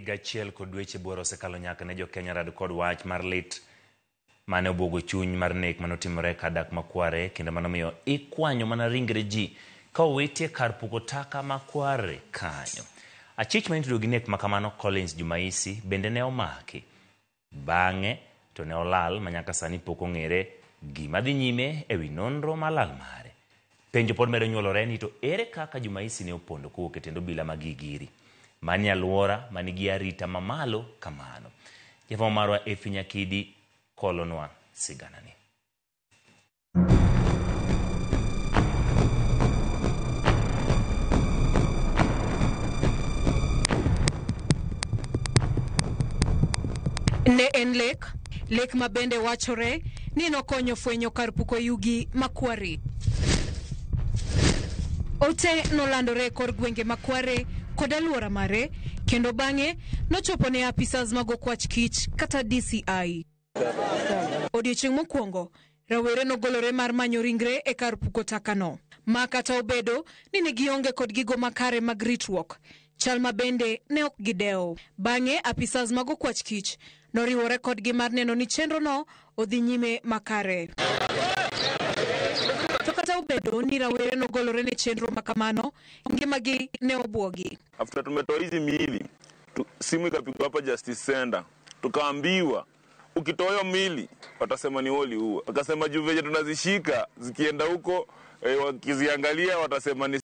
Higa achiel kod dweche buora osekalo nyaka ne jo-Kenya rad kod wach mar lit mane obwogo chuny mar nek mane otimore kar dak ma Kware kendo mane omiyo ikwanyo mana ringre ji ka owitie kar puko taka ma Kware kanyo. Achich mane itudo gi nek ma kamano Collins Jumaisi bende ne omaki. Bang'e to ne olal ma nyaka sani pok ong'ere gima dhi nyime e wi nonro mar lal mare. Penjo pod medo nyuolore ni to ere kaka Jumaisi ne opondo kowuok e tend obila ma Gigiri manie alwora manigi arita mamalo kamano. Jafwambo marwa Effie Nyakidi kolonwa siganani. Ne en lek, lek ma bende wachore ni nokonyo fwenyo kar puko yugi ma Kware. Ote nolandore e kor gwenge ma Kware kod alwora mare kendo bang'e nochopo ne apisas mag okwach kich kata DCI. Odiochieng' mokwongo, rawere nogolore mar manyo ringre e kar puko takano, ma kata obedo ni ne gionge kod gigo makare mag ritruok, chal ma bende ne ok gidewo. Bang'e, apisas mag okwach kich noriwore kodgi mar neno ni chenrono odhi nyime makare. To kata obedo ni rawere nogolore ne chenro makamano, ngimagi ne obwogi. After tumetoa hizi miili simu ikapigwa hapa Justice Center, tukaambiwa ukitoa hiyo miili watasema ni wewe uliua. Wakasema juu venye tunazishika zikienda huko wakiziangalia watasema ni